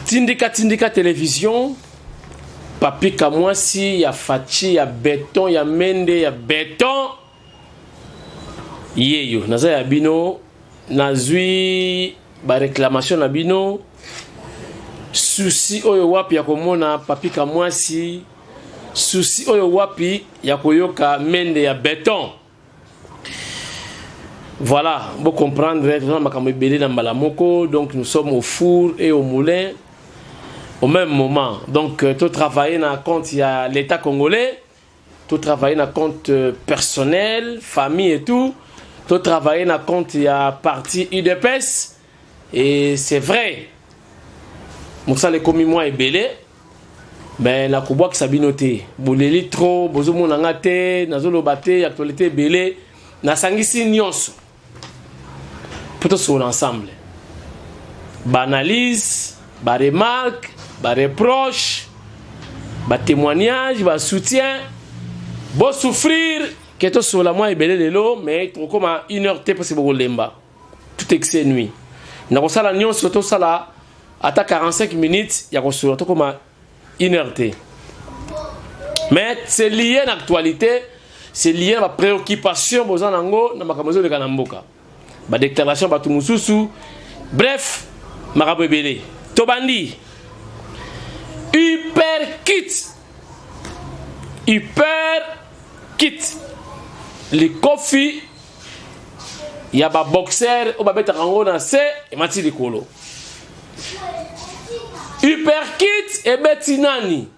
Tindika Tindika Television, Papi Kamwasi ya Fatshi ya beton ya Mende ya beton yeyo naza ya bino, nazwi ba réclamation na bino, souci oyo wapi ya komona Papi Kamwasi, souci oyo wapi ya koyoka Mende ya beton. Voilà, vous comprendre, toza na makambo ebele na mbala moko, donc nous sommes au four et au moulin au même moment. Donc to travailler na compte ya l'État congolais, to travailler na compte personnel, famille et tout, to travailler na compte ya parti UDPS. Et c'est vrai, mosala ekomi mwa ebele, mais nakobwakisa bino te, boleli trop, bozomona nga te, nazoloba te, actualité ebele, nasangisi nyonso po tosolola ensemble, baanalyse, baremarque, bareproche, batémoignage, basoutien. Bosouffrir ke tosolola mwa ebele lelo, mais tokokoma une heure te mpasi bokolemba. Tout excès nuit. Nakosala nyonso, tosala ata 45 minutes ya kosolola, tokoma une heure te, mais c'est lié na actualité, c'est lié na bapréoccupation boza nango na makambo ezoleka na mboka, badéclaration bato mosusu, bref, makambo ebele. Tobandi uppercut, uppercut, likofi ya baboxer oyo babetaka yango na se emati likolo. Uppercut ebeti nani?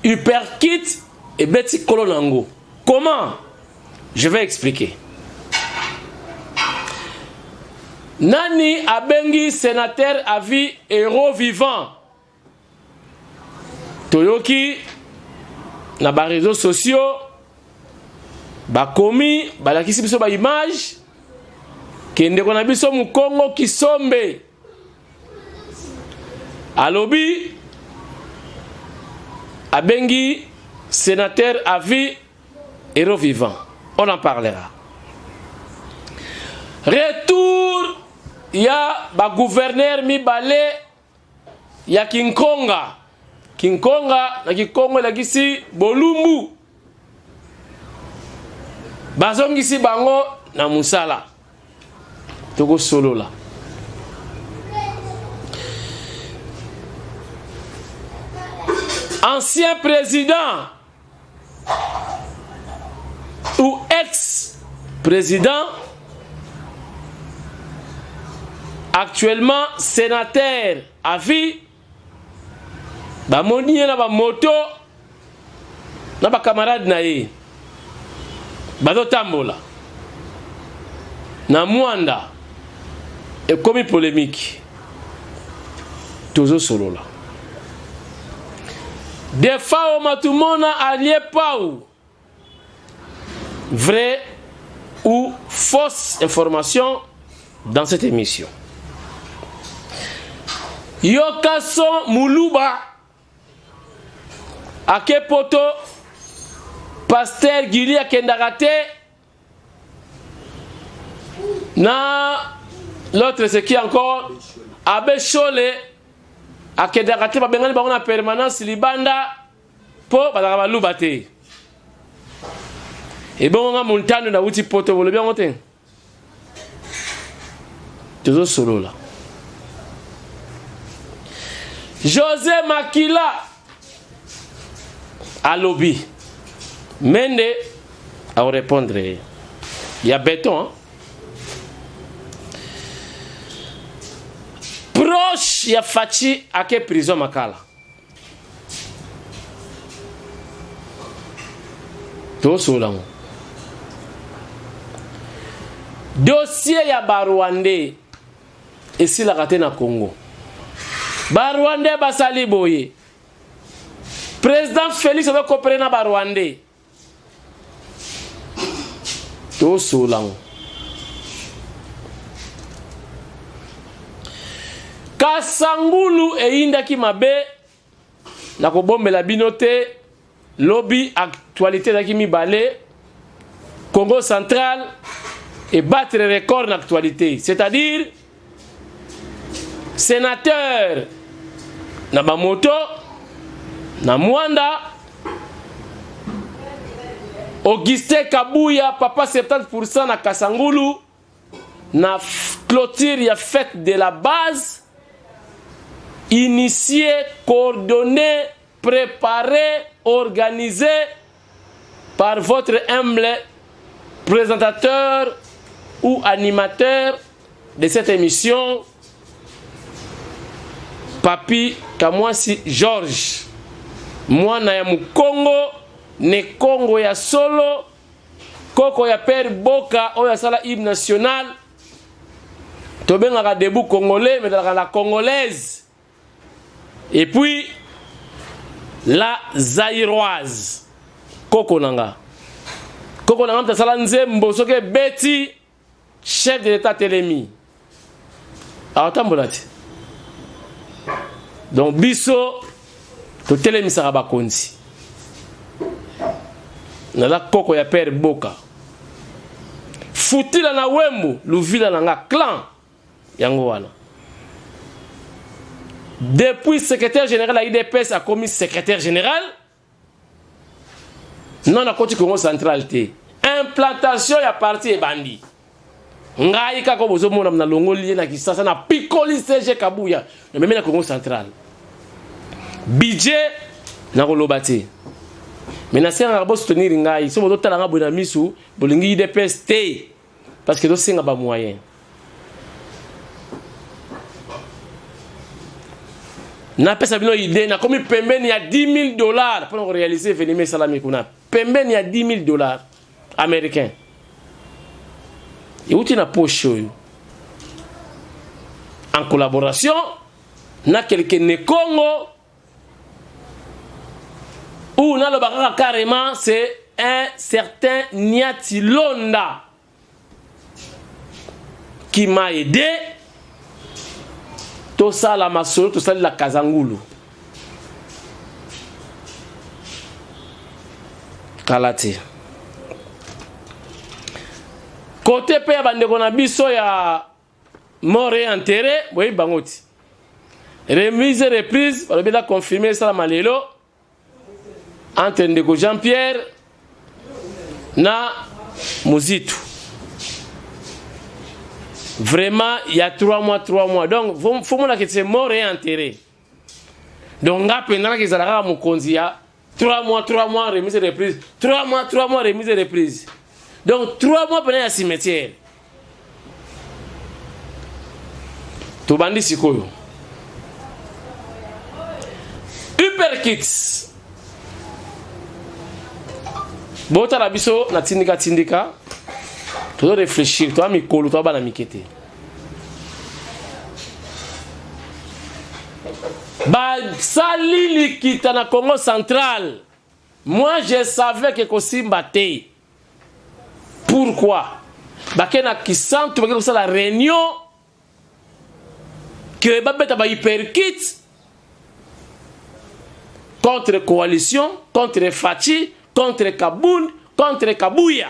Uppercut ebeti kolo nango. Comment? Je vais expliquer. Nani abengi sénateur à vie héros vivant? Toyoki na ba réseaux sociaux bakomi, balakisi biso ba image ke ndeko na biso Mukongo Kisombe alobi abengi sénateur à vie héros vivant. On en parlera. Retour ya ba gouverneur mibale ya Kinkonga. Kinkonga na Kikongo elakisi bolumbu. Bazongisi bango na musala. Tokosolola. Ancien président ou ex-président, actuellement sénateur à vie, bamoni ye na bamoto na bacamarade na ye bazotambola na Mwanda, ekomi polémique. Tozosolola. Defao Matumona alie pau, vrai ou fausse information dans cette émission. Yokason Muluba ake poto, pasteur Gili akendaka te na l'autre, c'est qui encore? Abbé Chole akendaka te, babengani bango na permanence libanda mpo bazalaka baluba te. Ebongo nga montano nauti poto, bolobi yango te. Tozosolola. José Makila alobi, Mende akorépondre ya béton, hein? Proche ya Fatshi ake prison Makala. Tosolola ngo. Dossier ya barwandais esilaka te na Congo. Barwandais basali boye, président Félix azocoopérer na barwandais. Tosolola ngo. Kasangulu eyindaki mabe, nakobombela bino te. Lobi actualité ezalaki mibale. Congo Central ebattre record na actualité, c'est-à-dire Sénateur na bamoto na Mwanda, Augustin Kabuya papa 70% na Kasangulu na clôture ya fête de la base, initié, coordonné, préparé, organisé par votre humble présentateur ou animateur de cette émission, Papi Kamwasi Georges, mwana ya Mukongo, ne Kongo ya solo, koko ya père Boka oyo asala hymne national, tobengaka debout congolais mais ezalaka la congolaise, et puis la zaïroise, koko nanga, koko nanga moto asala nzembo soki ebeti chef de l'état telemi aotambola te. Donc biso totelemisaka bakonzi. Naza koko ya père Boka, futila na wembu luvila na nga clan yango wana. Depuis secrétaire général ya UDPS akomi secrétaire général non akoti Congo central te, implantation ya parti ebandi. Ngai kaka bozomona na longoli ye na Kisasa, na pikoli CG Kabuya, namemi na Congo central. Budget nakoloba te, mais nasengaka bosoutenir ngai. So bozotala nga boye na misu, bolingi UDPS te, parce que tosenga bamoyen. Napesa bino idée, nakomi pembeni ya 10 000 $ mpona koréaliser événement esalami kuna, pembeni ya 10 000 $ américain euti na poche oyo, en collaboration na quelque Nekongo ou naloba kaka carrément, c'est un certain Niati Londa qui m'a aidé. Tosala masolo, tosalela Kazangulu kala te. Kote mpe ya bandeko na biso ya mort et enterré, boyebi bango ti remise reprise, balobi eza confirmé, esalama lelo entre ndeko Jean Pierre na Muzitu. Vraiment, il y a 3 mois, 3 mois, donc faut monaka c'est mort et enterré. Donc nga mpenza naki ezala kaka mokonzi ya 3 mois, 3 mois, remise reprise, 3 mois, 3 mois, remise reprise. Donc 3 mois pene ya cimetière. Tobandi sikoyo Hyperkits. Botala biso na tindika tindika, tozo réfléchir, toa mikolo, toa bana mike te. Basali likita na Congo central. Moi, je savais que kosimba te. Pourquoi bake na Kisantu, bake kosala réunion ke babeta ba hyperkit contre coalition, contre Fatshi, contre Kabund, contre Kabuya?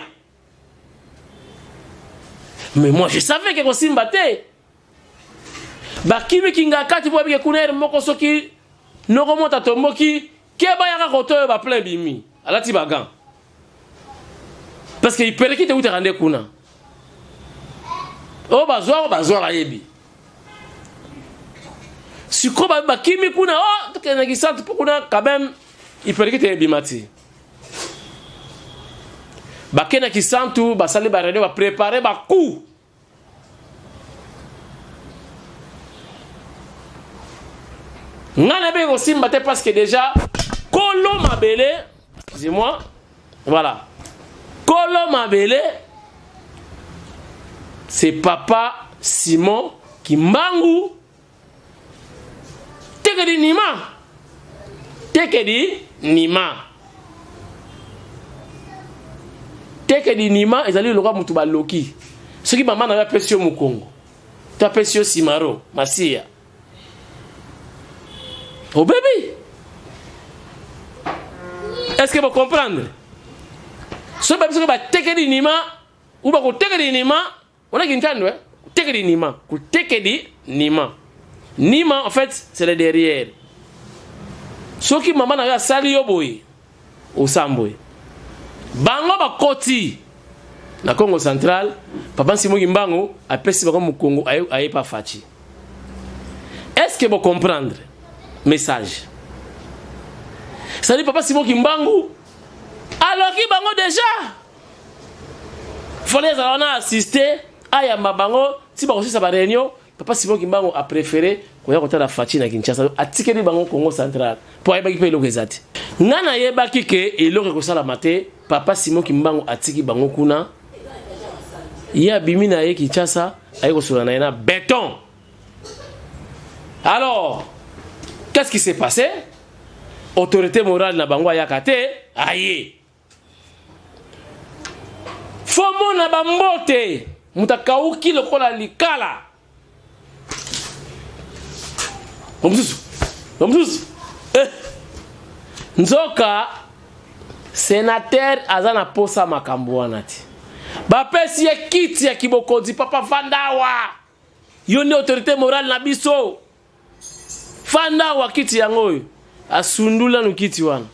Mais moi, je savais que kosimba te. Bakimi kinga kati po babike kuna ere moko. Soki noko mota tomboki, keba yaka koto oyo baplein bimi alati bagan, parce que hyperkit eutaka nde kuna. Oyo bazwa, oyo bazwa, bayebi sikoyo. Bakimi kuna, o tokende na Kisantu mpo kuna quand même hyperkit ebima ti. Bake na Kisantu, basali baréunion, baprépare bacoup. Ngai nayebi kosimba te, parce que déjà kolo mabele, excusez-moi, voilà, kolo mabele, c'est papa Simon Kimbangu Tekedi Nima, Tekedi Nima, Tekedi Nima. Ezali lokola motu baloki. Soki mama na yo apesi yo mokongo to apesi yo simaro masiya, obebi. Est ce que bocomprendre? Soki babi, soki batekeli nima ou bakotekeli nima, onaki ntando, eh? Kotekeli nima, kotekeli nima. Nima en fait c'est le derrière. Soki mama na yo asali yo boye osambwe. Bango bakoti na Congo central, papa Simon Kimbangu apesi bango mokongo aye pa Fatshi. Est-ce que vous comprendre message? C'est-à-dire papa Simon Kimbangu aloki bango déjà. Fallait ezala wana assister ayamba bango ti bakosisa ba réunion. Papa Simon Kimbangu a préféré koya kotala Fatshi na Kinshasa, atikeli bango Congo central po ayebaki mpe eloko eza te. Nga nayebaki ke eloko ekosalama te. Papa Simon Kimbangu atiki bango kuna, ye abimi na ye Kinshasa, aye kosolola na ye na Beton. Alors qu'est-ce qui s'est passé? Autorité morale na bango ayaka te, aye fomona bambote, moto akauki lokola likala. Bamosusu bamosusu eh. Nzoka sénateur aza na posa makambo wana te, bapesi ye kiti ya kibokonzi. Papa, fanda awa, yo nde autorité morale na biso, fanda awa, kiti yango oyo. Asunduli nanu kiti wana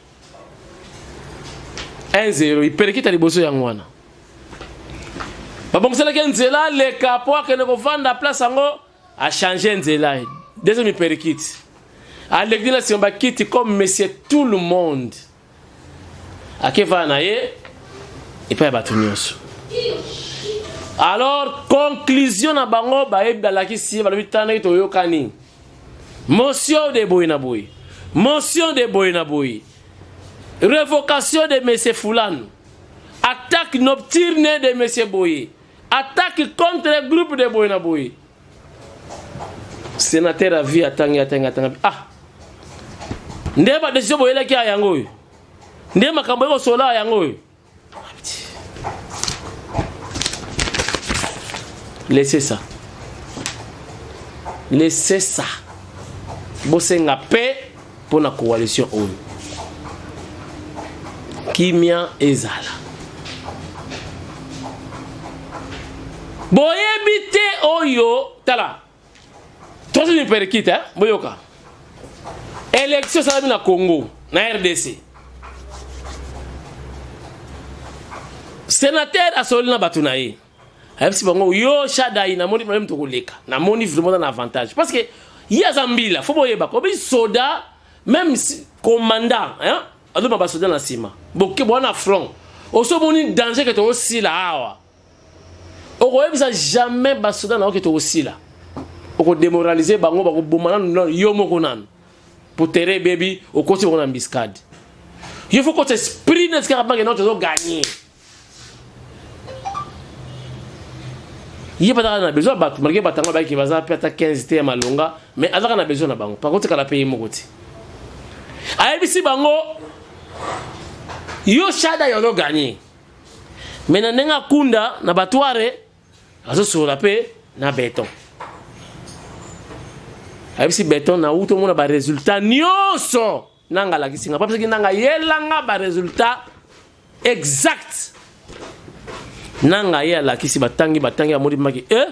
1-0, iperekita liboso yango wana, babongiselaki nzela aleka mpo akende kovanda place yango, achange nzela. Deuxième iperikiti, aleki na nsima bakiti comme monsieur tout le monde, akevanda na ye epai ya bato nyonso. Alors conclusion na bango, bayebi, balakisi ye, balobi tala ndenge toyokani: motion de boye na boye, motion de boye na boye, révocation de monsieur Fulano, attaque nocturne de monsieur Boye, attaque contre le groupe de boye na boye. Sénateur avi atangi, atangi, atangi. Ah, nde badécision boyelaki ya yango oyo, nde makambo ekosola yango oyo. Laissez ça, laissez ça. Bosenga mpe mpo na coalition oyo kimia ezala. Boyebi te oyo, tala troisième perkite, hein? Boyoka, élection esalami na Congo, na RDC. Sénateur asoli na bato na ye, ayebisi bango: yo Shadai, namoni problème, tokoleka, namoni vraiment na avantage, parce que ye aza mbila. Fo boyeba kobi soda, même si commandant, hein, azoma basoda na nsima, boke bwana front, osomoni danger ke tokosila awa, okoyebisa jamais basoda na yo ke tokosila, okodémoraliser bango, bakoboma nanu yo moko nanu po terrain ebebi, okoti bango na embuscade. Yo fo kota esprit neti kaka bange nao tozoganye. Ye bazalaka na besoin ya bato, malgré bato yango bayaki baza mpe ata 15 te ya malonga, mais azalaka na besoin na bango. Par contre, kala mpe ye moko te, ayebisi bango: yo Shada, yo ozoganye. Mais na ndenge akunda na batware, azosolola mpe na Beton, ayebisi Beton: nauti omona baresultat nyonso nanga alakisi nga, parce que nanga yelanga baresultat exact. Nanga ye alakisi, batangi, batangi, amoni maki e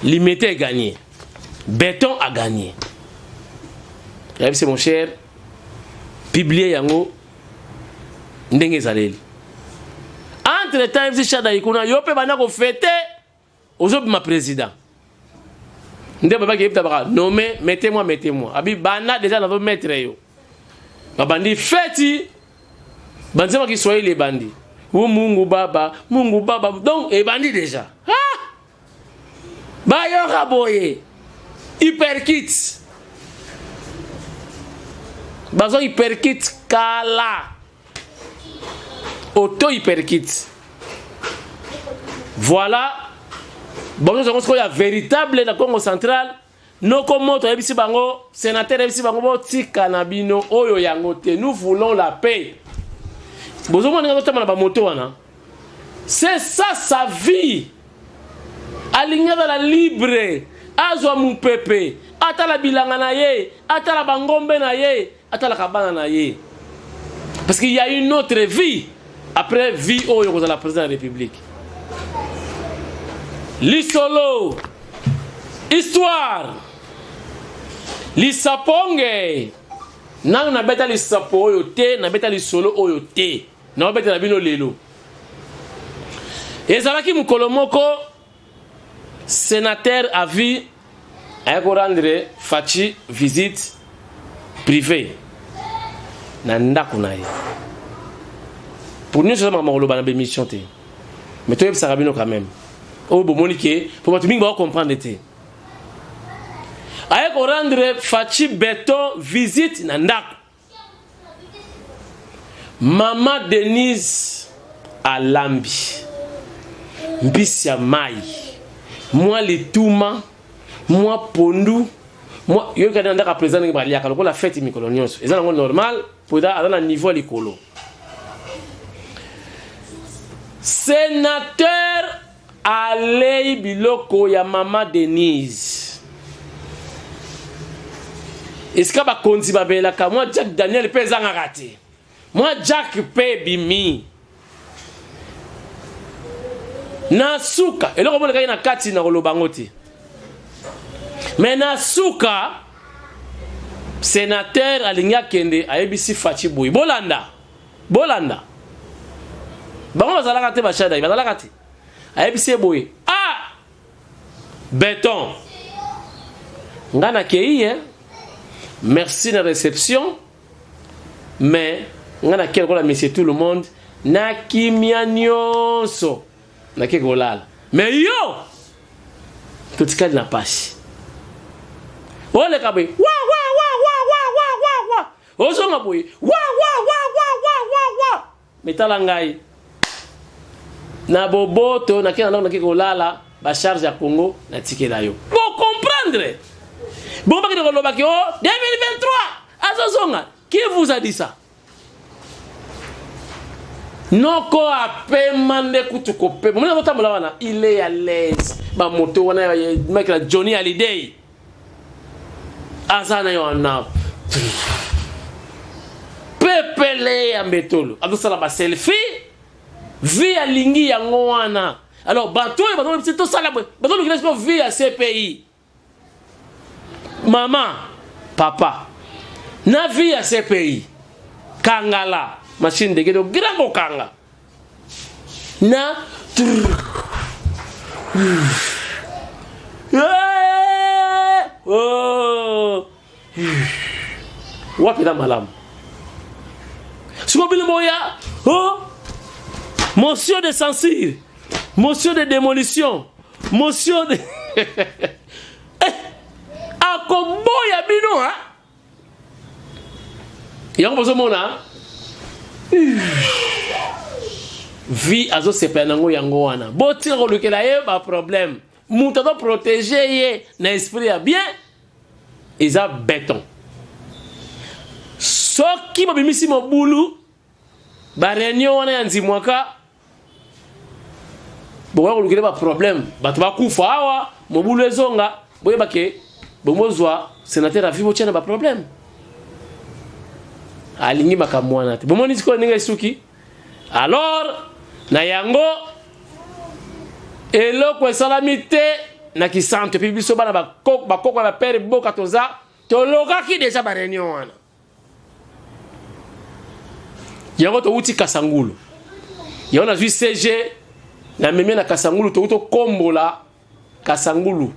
Limete est gagné, Béton a gagné. Ayebisi: mon cher, publie yango ndenge ezaleli. Entre temps, yebisi Shadai kuna: yo mpe banda kofêter, ozobima président. Nde babaki yebita baka nommé, mettez-moi, mettez-moi. Abi banda déjà nazomettre yo. Babandi feti, banzemba Kiswahili ebandi: u Mungu Baba, Mungu Baba. Donc ebandi déjà. Ah! Bayoka boye hyperkit, bazwa hyperkit kala, auto hyperkit. Voilà, bango zongo sikoyo ya véritable na Congo central. Noko moto ayebisi bango, sénateur ayebisi bango: botika na bino oyo yango te, nous voulons la paix. Bozomona ndenge azotamba na bamoto wana, c'est ça sa vie. Alingi azala libre, azwa mopepe, atala bilanga na ye, atala bangombe na ye, atalaka bana na ye, parce qu'il y a une autre vie après vie oyo kozala président de la République. Lisolo, histoire. Lisaponge nanu nabeta lisapo oyo te, nabeta lisolo oyo te, naobetela bino lelo. Ezalaki mokolo moko sénateur à vie aye korendre Fatshi visite privée na ndako na ye. Pour nyonso eza makambo koloba na bémission te, mais toyebisaka bino quand même oyo bomoni ke po bato mingi bakocomprendre te. Aye korendre Fatshi Béton visite na ndako. Mama Denise alambi mbisi ya mai, mwa lituma, mwa pondu, mwa yoki na ndako ya président ndenge baliaka lokola fête mikolo nyonso, eza nango normal po aza na niveau ya likolo. Sénateur alei biloko ya mama Denise esika bakonzi babelaka mwa Jack Daniel mpe ezangaka te, mwa Jack mpe ebimi na suka. Eloko monekaki na kati na koloba yango te, mais na suka sénateur alingi akende, ayebisi Fatshi boye: bolanda, bolanda bango bazalaka te, bashadai bazalaka te. Ayebisi ye boye: ah, Béton, nga nakei ye, merci na réception, mais nga nakei lokola monsieur tout le monde, nakimia nyonso, nake kolala, mais yo totikali na pasi. Oleka boye wa wa wa wa wa wa wa wa, ozonga boye wa wa wa wa wa wa wa, mais tala ngai na boboto, nake na ndako, nake kolala, bacharge ya Congo natikela yo. Bocomprendre bongo bakende kolobaki o 2023 azozonga. Qui vous a dit ça? Noko apema nde kutu kopema, omoni azotambola wana, il est à l'aise. Bamoto wana makela Johnny Hallyday aza na yo wana pepele ya mbetolo, azosala baselfie, vie alingi yango wana. Alors bato oyo bazolobisa tosala boye, bazolukila siko vie ya CPI. Mama, papa, na vie ya CPI kangala machine de guerre grand kokanga na oh. Wapi na malamu siko bino boya oh, motion de censure, motion de démolition, motion de eh, akoboya bino ha yango bozomona vie azosepela nango yango wana. Botika kolukela ye baproblème. Moto azoprotege ye na esprit ya bien eza Béton. Soki babimisi mobulu, baréunion wana ya nzimwaka, bokoya kolukela baproblème, bato bakufa awa, mobulu ezonga, boyeba ke bomozwa sénateur avi, botia na baproblème. Alingi makambo wana te. Bomoni sikoyo ndenge esuki. Alors na yango eloko esalami te na kisantu. Et puis biso bana bakoko ya bapere boka toza tolokaki déjà baréunion wana yango. Towuti Kasangulu, yango nazwi CG namemi na Kasangulu, touti tokombola Kasangulu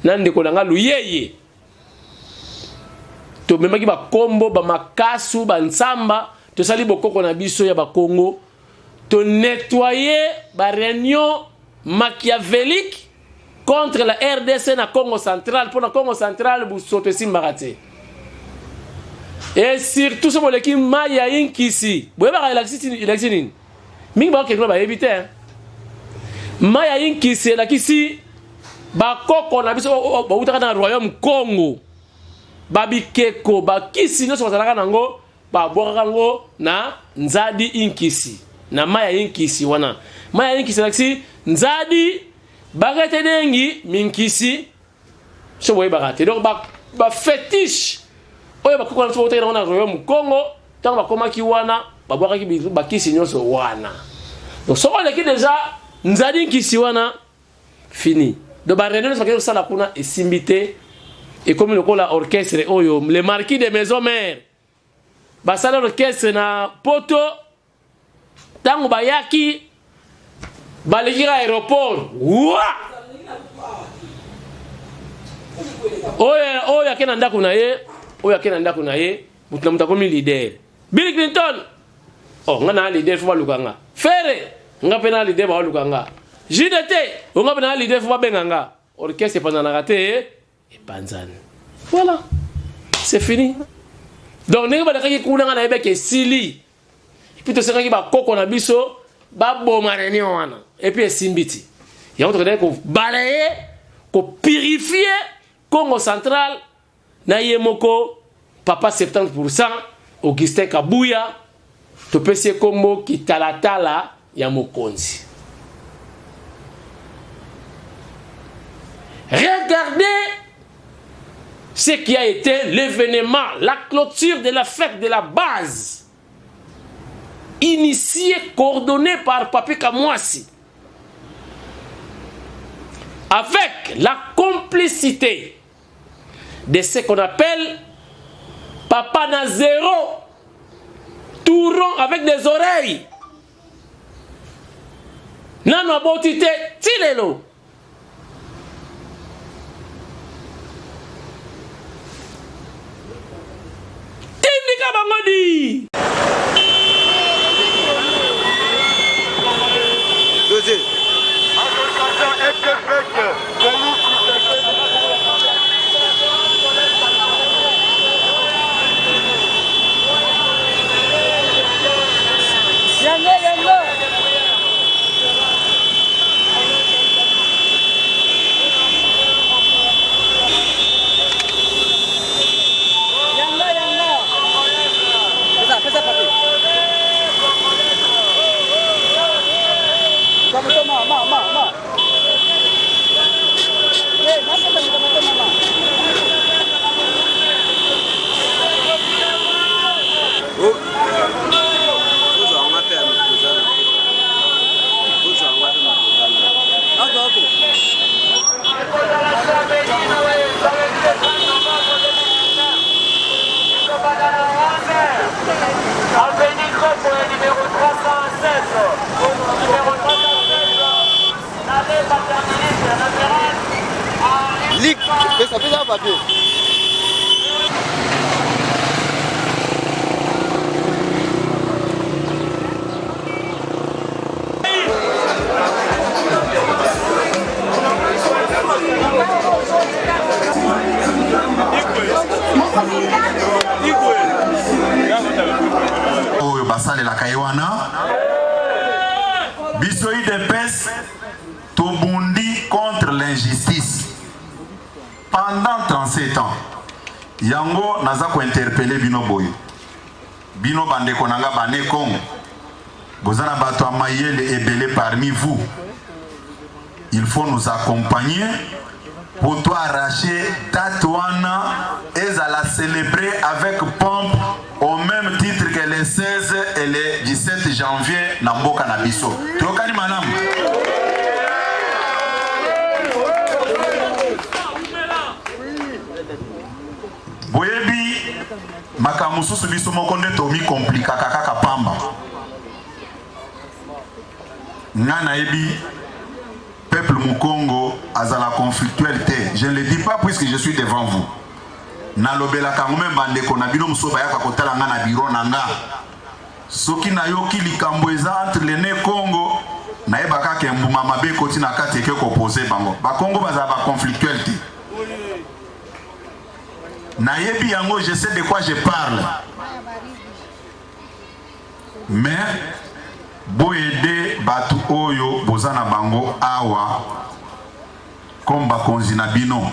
na ndeko na nga Luyeye. Tomemaki bakombo, bamakasu, banzamba, tosali bokoko na biso ya bakongo, tonettoye baréunion machiavélique contre la RDC na Congo Central, mpo na Congo Central busoto esimbaka te. Et surtout so boleki mai ya Inkisi, boyebaka elakisi nini? Mingi bakokende bayebi te. Mai ya Inkisi elakisi bakoko na biso bautaka na royaume Congo, babikeko, bakisi nyonso bazalaka nango, babwakaka yango na nzadi Inkisi, na mai ya Inkisi wana. Mai ya Inkisi elakisi nzadi bakete dengi minkisi. So boyebaka te. Donc bafétiche oyo bakoko na biso bautaki nango na royaume Congo, ntango bakomaki wana, babwakaki bakisi nyonso wana. Donc soki oleki déjà nzadi Nkisi wana, fini. Donc baréunion nyonso bakei kosala kuna esimbi te. Ekomi lokola orchestre oyo le marquis de maison mère basala orchestre na poto. Ntango bayaki, baleki ka aéroport wa oyo oyo ake na ndako na ye, oyo ake na ndako na ye, moto na moto akomi leader. Bill Clinton: "Oh, nga na leader, faut baluka nga." Ferre: "Nga mpe na leader, baluka nga." JDT: "Nga mpe na leader, faut babenga nga." Orchestre epanzanaka te, epanzani. Voilà, c'est fini. Donc ndenge balekaki kuna, nga nayebaki esili. Et puis tosengaki bakoko na biso baboma réunion wana. Et puis esimbi ti yango tokendaki kobalayer, kopurifier Congo Central na ye moko papa 70 Augustin Kabuya. Topesi ye nkombo kitalatala ya mokonzi. Regardez ce qui a été l'événement, la clôture de la fête de la base, initiée, coordonnée par Papi Kamwasi, avec la complicité de ce qu'on appelle Papa Nazero, tout rond avec des oreilles. Nano aboti te ti lelo. Tindika bango di. Deuxième. Association FFEC, Félix Tshisekedi. Yango, yango. Yango, yango. Pesa, pesa papier. Kamoto ma, ma, ma, ma. Eh, ma pesa kamoto ma, ma. Oh. Ozwa yango mpe ya mokozana. Ozwa yango mpe mokozana. Okay. Avenue Kopo, numéro 316. Numéro 316, l'allée paternaliste, référence à Lik, pesa, pesa papier. Oyo basalelaka ye wana. Biso UDPS tobundi contre l'injustice pendant 37 ans. Yango naza kointerpeller bino boye: bino bandeko na nga bane Congo, boza na bato ya mayele ebele parmi vous. Il faut nous accompagner pour to arracher date wana, ezala célébré avec pompe au même titre que le 16 et le 17 janvier na mboka na biso. Toyokani malamu. Boyebi, makambo mosusu biso moko nde tomikomplikaka kaka pamba. Nga nayebi peuple Mukongo azala conflictuel te. Je ne le dis pas puisque je suis devant vous. Nalobelaka yango même bandeko na bino mosusu bayaka kotala nga na bureau na nga. Soki nayoki likambo eza entre le Ne Congo, nayeba kaka mbuma mabe ekoti na kati, eke kopose bango. Bakongo bazala baconflictuel te, nayebi yango, je sais de quoi je parle. Mais boaider bato oyo boza na bango awa comme bakonzi na bino.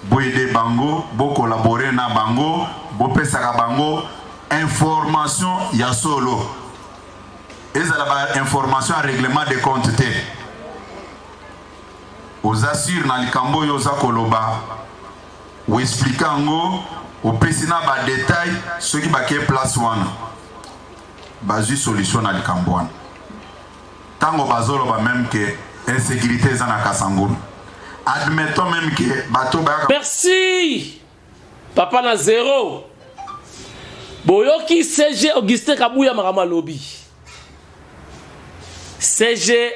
Boaider bango, bocollaborer na bango, bopesaka bango information ya solo. Ezala bainformation ya règlement de compte te. Oza sûr na likambo oyo oza koloba, oexpliquer yango, opesi na badétail. Soki bakei place wana, bazwi solution na likambo wana. Ntango bazoloba même ke Insécurité eza na Kasangulu. Admettons même que bato bayaka. Merci papa na zero. Boyoki CG Augustin Kabuya makambo alobi. CG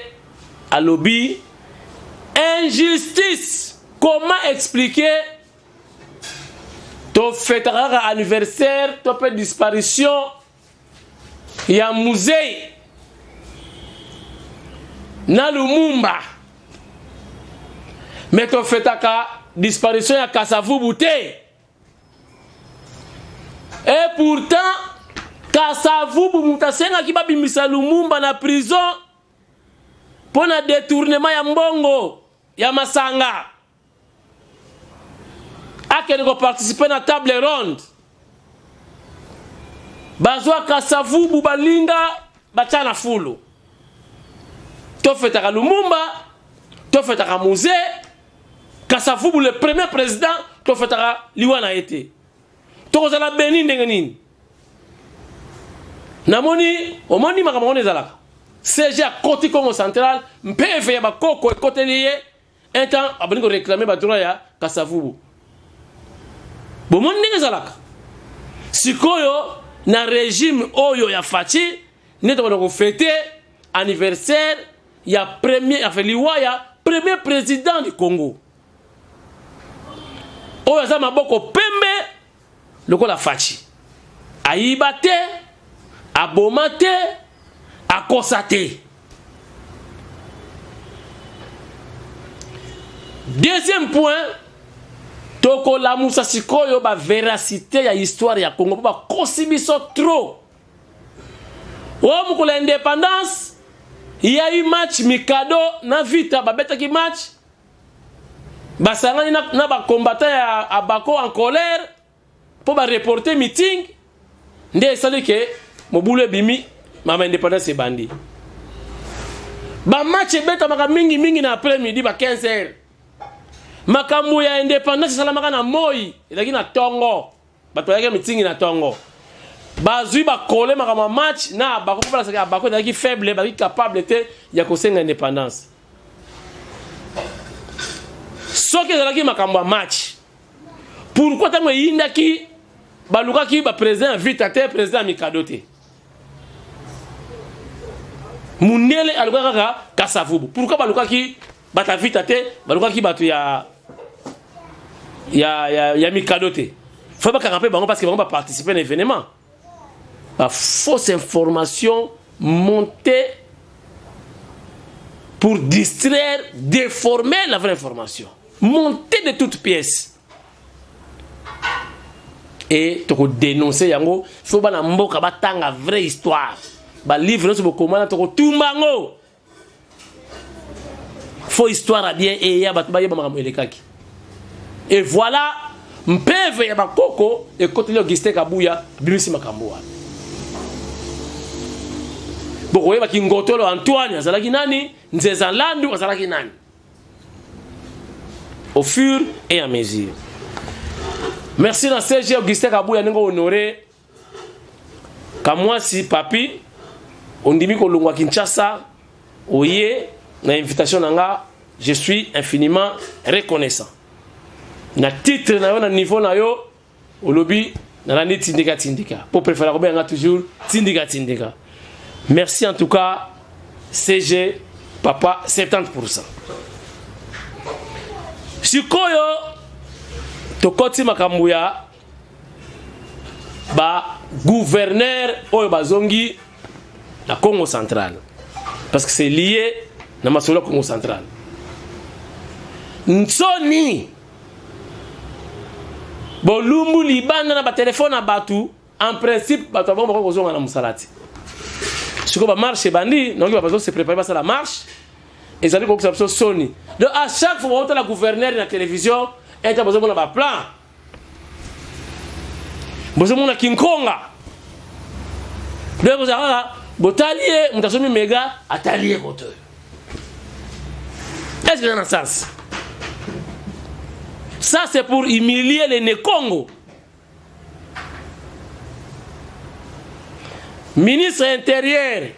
alobi injustice. Comment expliquer to fetaka kaka anniversaire to pe disparition ya Muzei na Lumumba mais tofetaka disparition ya Kasavubu te et pourtant Kasavubu moto asengaki babimisa Lumumba na prison mpo na detournement ya mbongo ya masanga akende koparticipe na table ronde bazwa kasavubu balinga batya na fulu tofetaka lumumba tofetaka muze kasavubu le premier président tofetaka liwa na ye te tokozala beni ndenge nini namoni omoni makambo wana ezalaka cg akoti congo central mpe efe ya bakoko ekoteli ye un temps abandi ko réclamer ba droit ya Kasavubu bomoni ndenge ezalaka sikoyo na régime oyo ya Fatshi nde tokona kofete anniversaire ya premier enfin liwa ya premier président du Congo oyo aza maboko pembe lokola Fatshi ayiba te aboma te akosa te deuxième point tokolamusa sikoyo baveracité ya histoire ya congo mpo bakosi biso trop oyo mokolo ya indépendance ya eu match mikado na vita babetaki match basangani na, na bacombattant ya abako en colère mpo bareporte meeting nde esali ke mobulu ebimi mama indépendance ebandi bamatch ebetamaka mingi mingi na après midi ba 15 heures makambo ya indépendance esalamaka na moi ezalaki na ntongo bato bayaki mitingi na ntongo bazwi bakole makambo ya match na abako mpo balasaki abako ezalaki faible bazalaki capable te ya kosenga indépendance soki ezalaki makambo ya match pourquoi ntango eyindaki balukaki baprésident ya vita te président ya mikado te mundele alukaki kaka kasavubu pourquoi balukaki bato ya vita te balukaki bato ya ya, ya, ya mikado te fo bakanga mpe bango parce que bango baparticipe na événement ba fausse information montée pour distraire déformer la vraie information montée de toutes pièces et tokodénonce yango fo bana mboka batanga vraie histoire balivre nyonso bokomana tokotumba yango fo histoire ya bien eya bato bayeba makambo elekaki et voilà mpeve ya bakoko ekoteli augustin kabuya abimisi makambo wana bokoyeba kingotolo antoine azalaki nani nzeza landu azalaki nani au fur et à mesure merci na cg augustin kabuya ndenge honore Kamwasi papi ondimi kolongwa Kinshasa oye na invitation na nga je suis infiniment reconnaissant na titre na yo na niveau na yo olobi nalandi tindika tindika po préfère kobenga nga toujours tindika tindika merci en tout cas CG papa 70% sikoyo tokoti makambo ya ba gouverneur oyo bazongi na Congo central parce que c'est lié na masolo ya Congo central nsoni bolumbu libanda na batelefone na bato en principe bato ya bango bakoki kozonga na mosala te sikoyo bamarche ebandi nayoki bazo se prépare basala marche ezali kokokisa biso soni donc à chaque fois baotala gouverneur na télévision ete bozomona baplan bozomona kinkonga donc kozala kaka botali ye moto asomi mega atali ye koto oyo est ce que eza na sens ça c'est pour humilier les nekongo ministre intérieur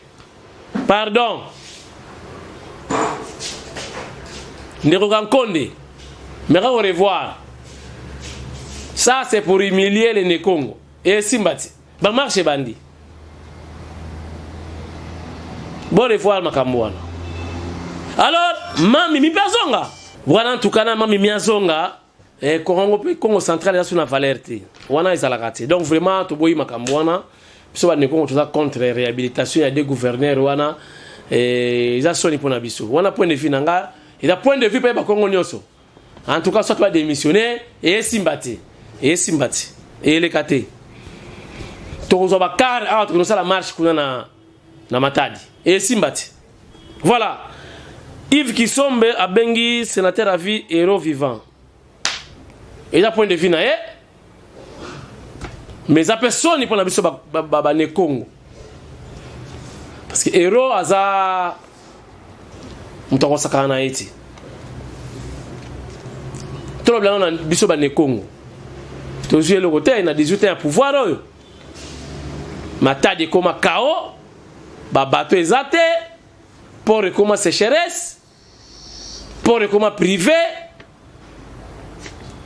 pardon. Ndeko Kankonde, meka au revoir. Ça c'est pour humilier les Nekongo. Et Simbati, ba marche bandi. Bon revoir makambo wana. Alors, mami mi azonga. Voilà en tout cas na mami mi azonga. Eh, Congo pe Congo central eza sous na valeur te. Wana ezalaka te. Donc vraiment toboyi makambo wana. Biso ba Nekongo toza contre réhabilitation ya deux gouverneurs wana. Eh, eza soni pona biso. Wana point de vue na nga, eza point de vue pe ba Congo nyonso. En tout cas soit ba démissionner et esimba te. Esimba te. Eleka te. Tokozwa ba car awa tokozala marche kuna na na Matadi. Esimba te. Voilà. Yves Kisombe abengi sénateur à vie héros vivant. Eza point de vue na ye. Mais eza mpe soni mpo na biso bane Congo. Parce que héros aza moto akosakana na ye te. Tolobela na biso bane Congo. Tozwi eloko te na 18 ans ya pouvoir oyo. Matadi ekoma kao, babato eza te, port ekoma sécheresse, port ekoma privé,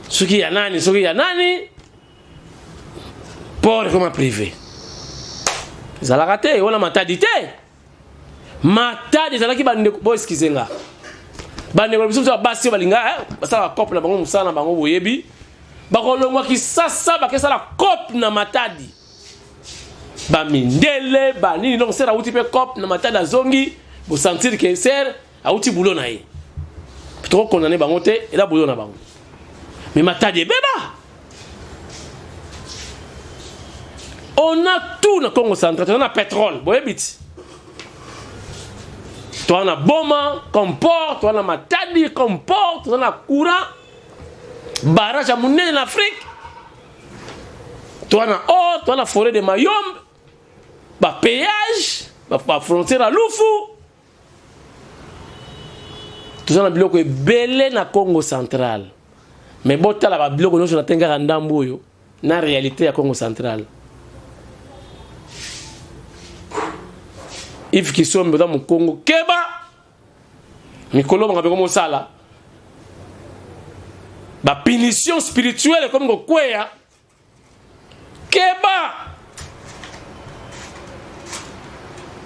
soki ya nani, soki ya nani, port ekoma privé. Ezalaka te, wana Matadi te. Matadi ezalaki bandeko, bo excuse nga. Bandeko biso biso basi oyo balinga, eh, basalaka cope na bango, mosala na bango boyebi. Bakolongwa Kisasa bakesala cope na Matadi. Bamindele banini, donc ser awuti mpe cope na Matadi azongi, bosentir ke ser awuti boulot na ye. Tokokondane bango te, eza boulot na bango. Mais Matadi ebeba. On a tout na Congo central, on a pétrole, boyebi ti. Toza na Boma comme port, toza na Matadi comme port, toza na courant, barrage ya monene na Afrique, toza na or, toza na forêt de Mayombe, ba péage, ba frontière ya Lufu. Toza na biloko ebele na Congo central. Mais botala ba biloko nyonso na tengaka ndambu oyo na réalité ya Congo central. Yves Kisombe oza mokongo keba mikolo banga beko mosala ba punition spirituelle ekomi kokweya keba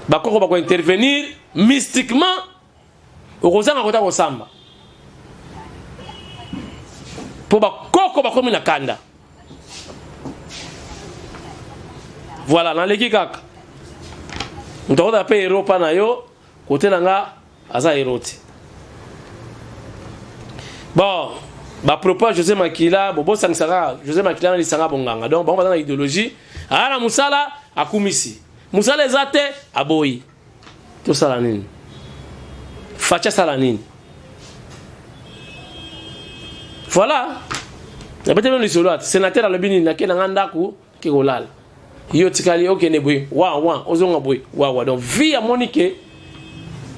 bakoko bako intervenir mystiquement okozanga kota kosamba po bakoko bakomi na kanda. Voilà, naleki kaka moto akota mpe eropa na yo kote na nga aza hero te. Bon, ba propos ya José Makila, bobosangisa kaka José Makila na lisanga bonganga. Donc bango baza na idéologie, aya na mosala akumisi, mosala eza te aboyi. Tosala nini? Facha sala nini? Voilà. Nabete bino lisolo ati sénateur alobi nini, nake na nga ndako ke kolala. Yo tikali okende boye wa wa ozonga boye wa wa. Donc vie ya Monique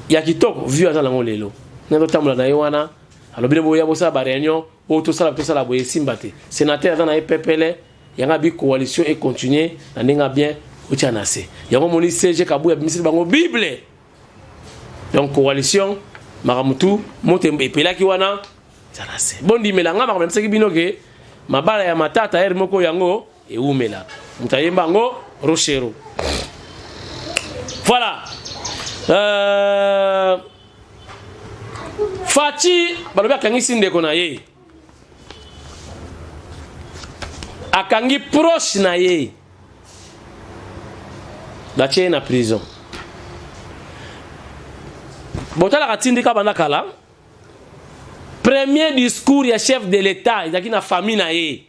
ya kitoko, vie aza nango lelo. Nando tambola na ye wana alobi ne boya bosala ba réunion oyo tosala tosala boye simba te. Sénateur aza na ye pepele yanga bi coalition et continuer na ndenge bien otia na se. Yango moni CG Kabuya bimiseli bango Bible. Donc coalition makamutu moto epelaki wana ezala se. Bondimela nga makambo nayebisaki bino ke mabala ya matata ere moko yango ewumela. Moto ayemba yango Rochero. Voilà. Fatshi balobi akangisi ndeko na ye. Akangi proche na ye. Batie ye na prison. Botalaka tindika banda kala. Premier discours ya chef de l'État ezalaki na famille na ye.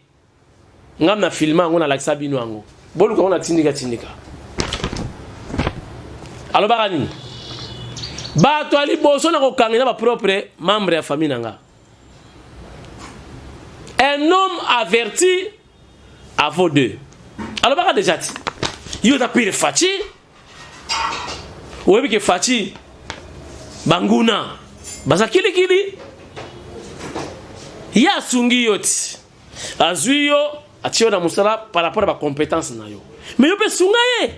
Ngam na filma yango nalakisa bino yango. Boluka ngo na tindika tindika. Alobaka nini? Bato ya liboso na kokangela ba propre membre ya famille na nga. Un homme averti à vos deux. Alobaka déjà ti. Yo ta pire Fatshi. Oyebi ke Fatshi banguna baza kilikili. Ye asungi yo ti. Azwi yo atie yo na mosala par rapport à ba compétence na yo. Mais yo pe sunga ye.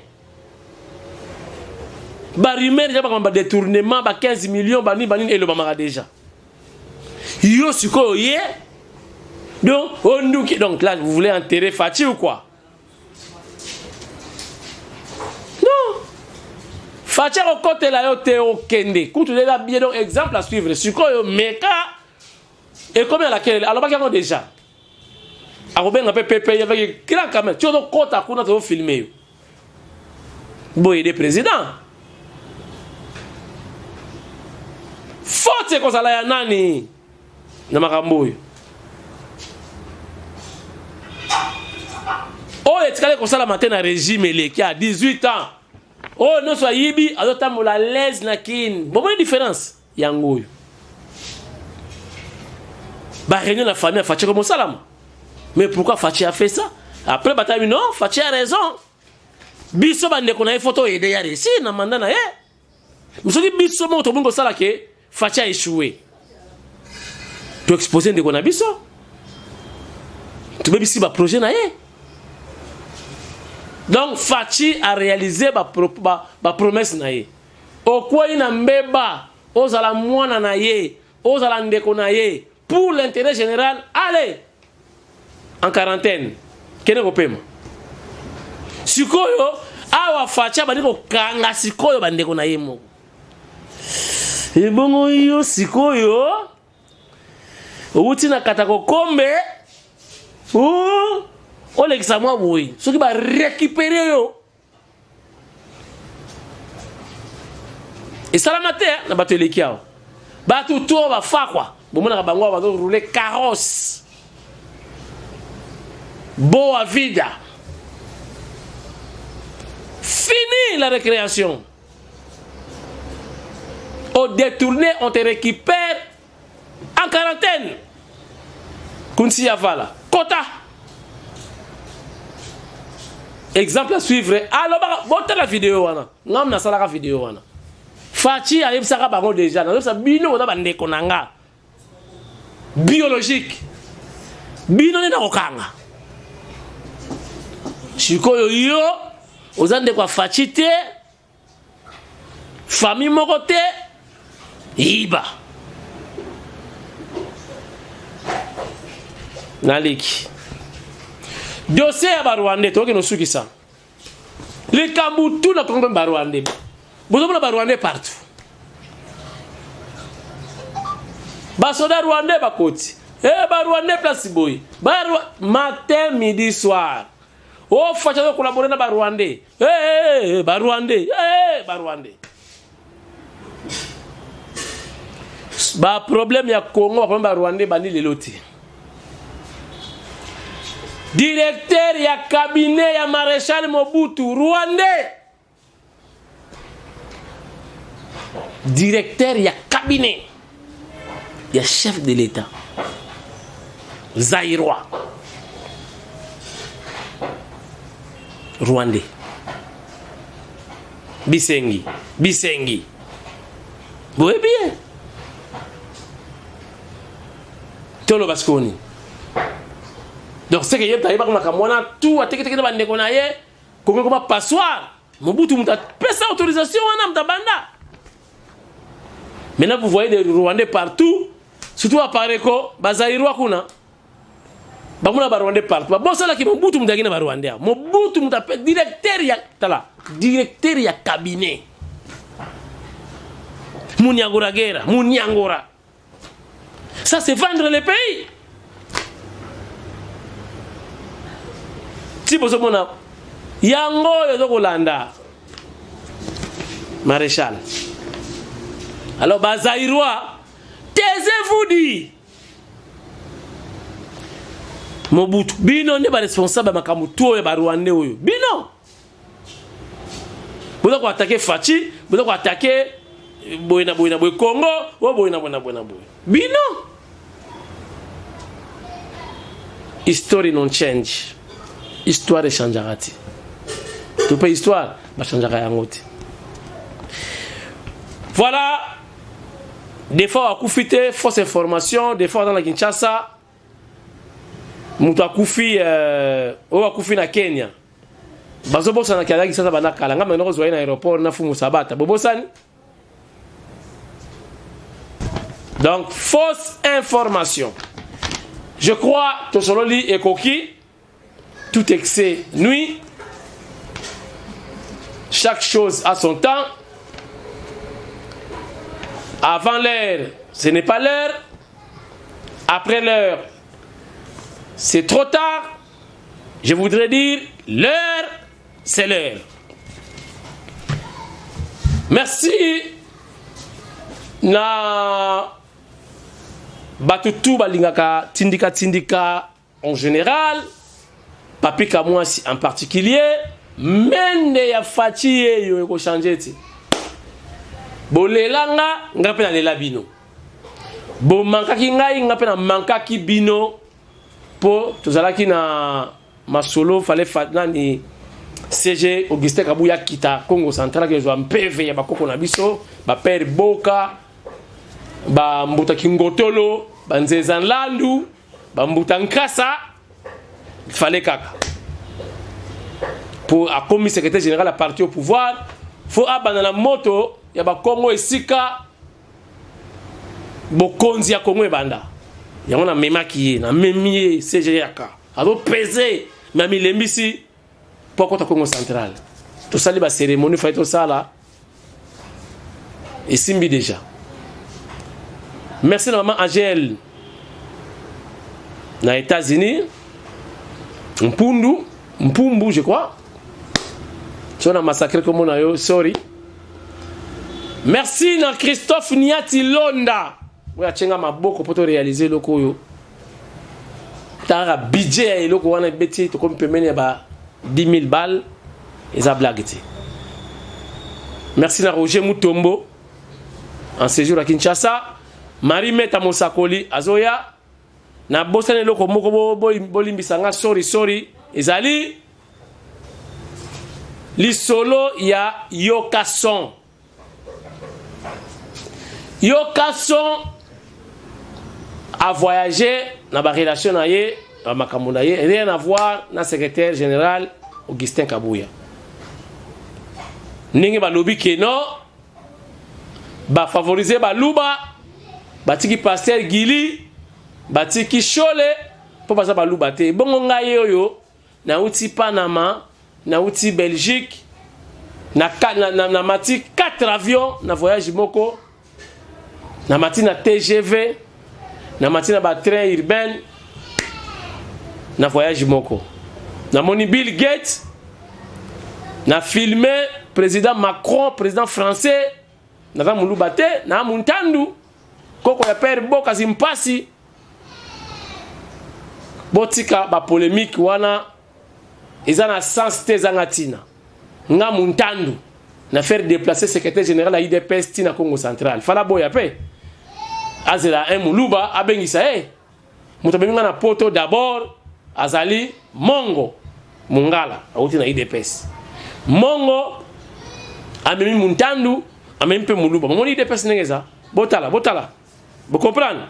Ba rumeur déjà ba détournement ba 15 millions ba nini ba nini elobamaka déjà. Yo sikoyo ye donc onduki donc là vous voulez enterrer Fatshi ou quoi? Non. Fatshi akokotela yo te okende kutu eza bien donc exemple à suivre sikoyo meka ekomi à laquelle alobaki yango déjà akobenga mpe pepe avec grand quand même ti ozokota kuna tozofilme yo boye de président faute ekozala ya nani na makambo oyo oyo etikali kosalama te na régime eleki ya 18 ans oyo nyonso ayibi azotambola l'aise na kin bomoni différence yango oyo baréunion na famille ya Fatshi ekomosalama mais pourquoi Fatshi a fait ça après batami non Fatshi a raison biso bandeko na ye fo toyede ya réussir na mandat na ye soki biso moko tobongi kosala ke Fatshi a échoué toexpose ndeko na biso tobebisi baprojet na ye donc Fatshi a réalisé bapromesse ba, ba na ye okwei na mbeba ozala mwana na ye ozala ndeko na ye pour l'intérêt général allez en quarantaine kende kopema sikoyo awa Fatshi abandi kokanga sikoyo bandeko na ye moko ebongo yo sikoyo owuti na katakokombe olekisa mwa boye soki barekipere yo esalama te na bato eleki awa bato to bafakwa bomonaka bango awa bazoroule carrosse boa vida fini la récréation au détourné on te récupère en quarantaine kunsi ya vala kota exemple à suivre alobaka botala video wana ngam nasalaka video wana Fatshi ayebisaka bango deja nazobisa bino boza bandeko na nga biologique bino nde nakokanga sikoyo yo oza ndeko ya Fatshi te famille moko te yiba naleki dossier ya barwandais tokokende osukisa likambo tu na kongo barwandais bozomona barwandais partout basoda rwandais bakoti e eh, barwandais place boye matin midi soir Oh Fatshi azo collaborer na ba Rwandais. Eh hey, hey, ba Rwandais. Eh hey, ba Rwandais. Ba problème ya Congo, ba problème ba Rwandais bandi lelo te. Directeur ya cabinet ya Maréchal Mobutu, Rwandais. Directeur ya cabinet ya chef de l'État Zaïrois Rwandais Bisengi Bisengi boyebi ye toloba sikoyo nini donc seke ye ayebaka makambo wana tu ateketeke na bandeko na ye Kongo ekoma passoire. Mobutu mutu apesa autorisation wana mutu abanda. Maintenant vous voyez des Rwandais partout, surtout à Pareko, ba Zaïrois kuna. Bamona ba Rwandais partout. Babosalaki Mobutu mutu akina ba Rwandais. Mobutu mutu ape directeur ya tala, directeur ya cabinet. Munyangora guerra, Munyangora. Ça c'est vendre le pays. Ti bozomona yango oyo ozokolanda maréchal. Alors ba Zaïrois, taisez-vous dit. Mobutu, bino nde ba responsable ya makambo tu oyo ba Rwandais oyo. Bino boza koatake Fatshi, boza koatake boye na boye na boye Congo, oyo boye na boye na boye na boye. Bino history non change. Histoire echangeaka te. To mpe histoire bachangeaka yango te. Voilà, des fois akufi te, fausse information, des fois aza na Kinshasa, moto akufi oyo akufi na Kenya. Bazobosana ki azalaki Kinshasa banda kala. Nga maintenant kozwa ye na aéroport na Fumu Sabata. Bobosani? Donc fausse information. Je crois tosololi ekoki, tout excès nuit. Chaque chose a son temps. Avant l'heure, ce n'est pas l'heure. Après l'heure, c'est trop tard. Je voudrais dire, l'heure, c'est l'heure. Merci na bato tout balingaka tindika tindika en général, Papi Kamwasi en particulier, mende ya Fatshi yeyo ekochange ti. Bolela nga, nga mpe nalela bino. Bomankaki ngai, nga mpe namankaki bino mpo tozalaki na masolo fale fa, nani CG Augustin Kabuya kita Congo Central akezwa mpeve ya bakoko na biso, ba père Boka, ba mbuta Kingotolo, ba Nzeza Nlandu, ba mbuta Nkasa, fallait kaka pour akomi secrétaire général ya parti au pouvoir, faut abanda na moto ya bakongo esika bokonzi ya Kongo ebanda. Yango na memaki ye, na memi ye CG yaka azopese me amilembisi mpo akota Kongo Central. Tosali ba cérémonie fallait tosala, esimbi déjà. Merci na maman Angèle na États-Unis, Mpundu, Mpumbu je crois. So na massacre comme na yo, sorry. Merci na Christophe Niati Londa. Oyo atyenga maboko po to réaliser eloko oyo. Tara budget ya eloko wana ebeti tokomi pembeni ya ba 10 000 balles, eza blague te. Merci na Roger Mutombo en séjour à Kinshasa, Marie Meta Mosakoli azoya na bosana eloko moko bolimbisa nga, sorry sorry, ezali lisolo ya Yokason. Yokason a voyagé na ba relation na ye, ba makambo na ye, rien à voir na secrétaire général Augustin Kabuya. Ndenge balobi ke non, ba favoriser baluba, batiki pasteur Gili, batiki Shole po baza baluba te. Bongo ngai oyo nauti Panama, nauti Belgique, na na, na, na mati 4 avions na voyage moko, na mati na TGV, na mati na ba train urbain na voyage moko. Namoni Bill Gates, na filmé président Macron, président français, naza moluba te, na muntandu koko ya père Boka zimpasi. Botika ba polémique wana eza na sens te, ezanga ntina. Nga muntandu na faire déplacer secrétaire général ya UDPS tina Congo Central, fala boya pe azela un muluba abengisa ye moto amemi nga na poto. D'abord azali mongo mongala awuti na UDPS, mongo amemi muntandu, amemi mpe muluba. Bomoni UDPS ndenge eza, botala botala, bocomprendre.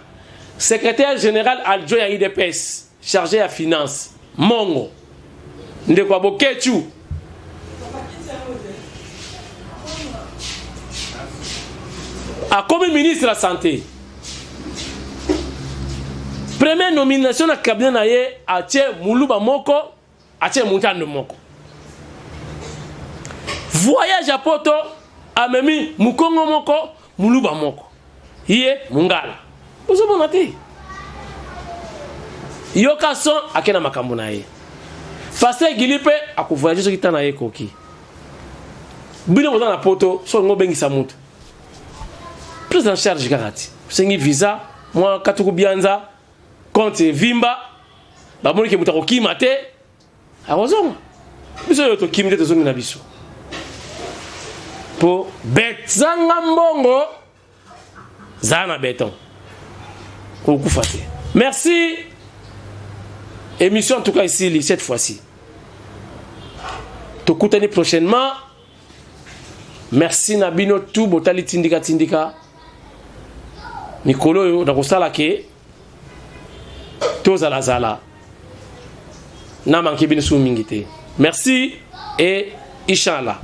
Secrétaire général adjoint ya UDPS chargé ya finance, mongo ndeko ya Bokechu, akomi ministre ya santé. Première nomination na cabinet na ye, atie muluba moko, atie muntando moko. Voyage ya poto, amemi mukongo moko, muluba moko, ye mungala. Ozomona te, yoka son ake na makambo na ye. Pasteur Gili mpe akovoyage soki ntan na ye ekoki. Bino boza na poto, so olingi obengisa motu, prise en charge kaka ti osengi visa mwa katuku bianza compte evimba, bamoni ke moto akokima te, akozonga. Biso oyo tokimi te, tozongi na biso po betzanga mbongo zala na beton, kokufa te. Merci, émission en tout cas esili cette fois-ci, tokutani prochainement. Merci na bino tout botali tindika tindika. Mikolo oyo nakosala ke tozalazala na manke bino su mingi te. Merci et inchallah.